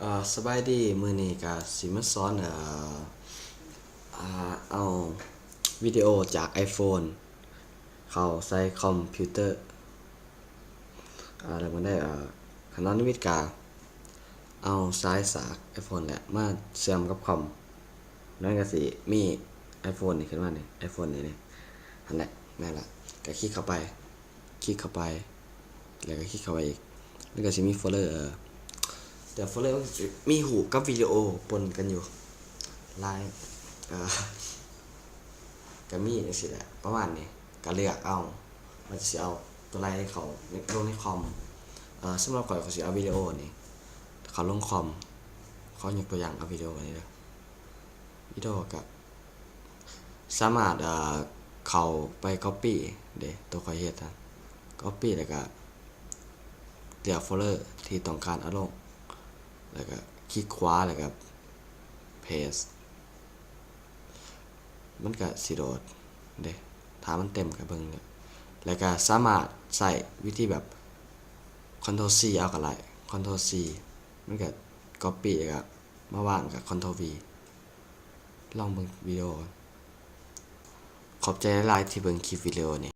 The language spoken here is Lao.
ອ່າ ສະບາຍດີ ມື້ນີ້ກະຊິມາສອນ ເອີ ອ່າ ເອົາວິດີໂອຈາກໄອໂຟນເຂົ້າໃສ່ຄອມພິວເຕີ ອ່າ ແລ້ວມັນໄດ້ ອ່າ ຂັ້ນຕອນທຳອິດກະເອົາສາຍສາກໄອໂຟນແຫຼະມາເຊື່ອມກັບຄອມ ມັນກະຊິມີໄອໂຟນນີ້ຂຶ້ນມານີ້ ໄອໂຟນນີ້ ນີ້ ຫັ້ນແຫຼະ ແມ່ນລະ ກະຄລິກເຂົ້າໄປ ຄລິກເຂົ້າໄປ ແລ້ວກໍຄລິກເຂົ້າໄປອີກ ມັນກໍຊິມີໂຟລເດີ ແຕ່ໂຟລເດີມັນຊິມີຮູບກັບວິດີໂອປົນກັນຢູ່ຫຼາຍ ເອີ ກໍມີຈັ່ງຊີ້ແຫຼະ ປະມານນີ້ ກໍເລືອກເອົາວ່າຈະຊິເອົາຕົວໃດເຂົ້າລົງໃນຄອມ ເອີ ສຳລັບຂ້ອຍ ຂ້ອຍຊິເອົາວິດີໂອນີ້ເຂົ້າລົງຄອມ ຂໍຍົກຕົວຢ່າງເອົາວິດີໂອນີ້ເດີ ວິດີໂອກໍ ສາມາດ ເອີ ເຂົ້າໄປກັອບປີ້ເດ້ ໂຕຂ້ອຍເຮັດຫັ້ນ ກັອບປີ້ ແລ້ວກະເລືອກໂຟລເດີທີ່ຕ້ອງການເອົາລົງ ແລ້ວກະຄລິກຂວາ ແລ້ວກະເພສ ມັນກະຊິໂຫຼດເດ້ ຖ້າມັນເຕັມກະເບິ່ງເດີ ແລ້ວກະສາມາດໃຊ້ວິທີແບບຄອນໂທຣຊີເອົາກະໄດ້ ຄອນໂທຣຊີ ມັນກະກັອບປີ້ ແລ້ວກະມາວາງ ກະຄອນໂທຣວີ ລອງເບິ່ງວິດີໂອ ຂອບໃຈຫຼາຍໆທີ່ເບິ່ງຄລິບວິດີໂອນີ້.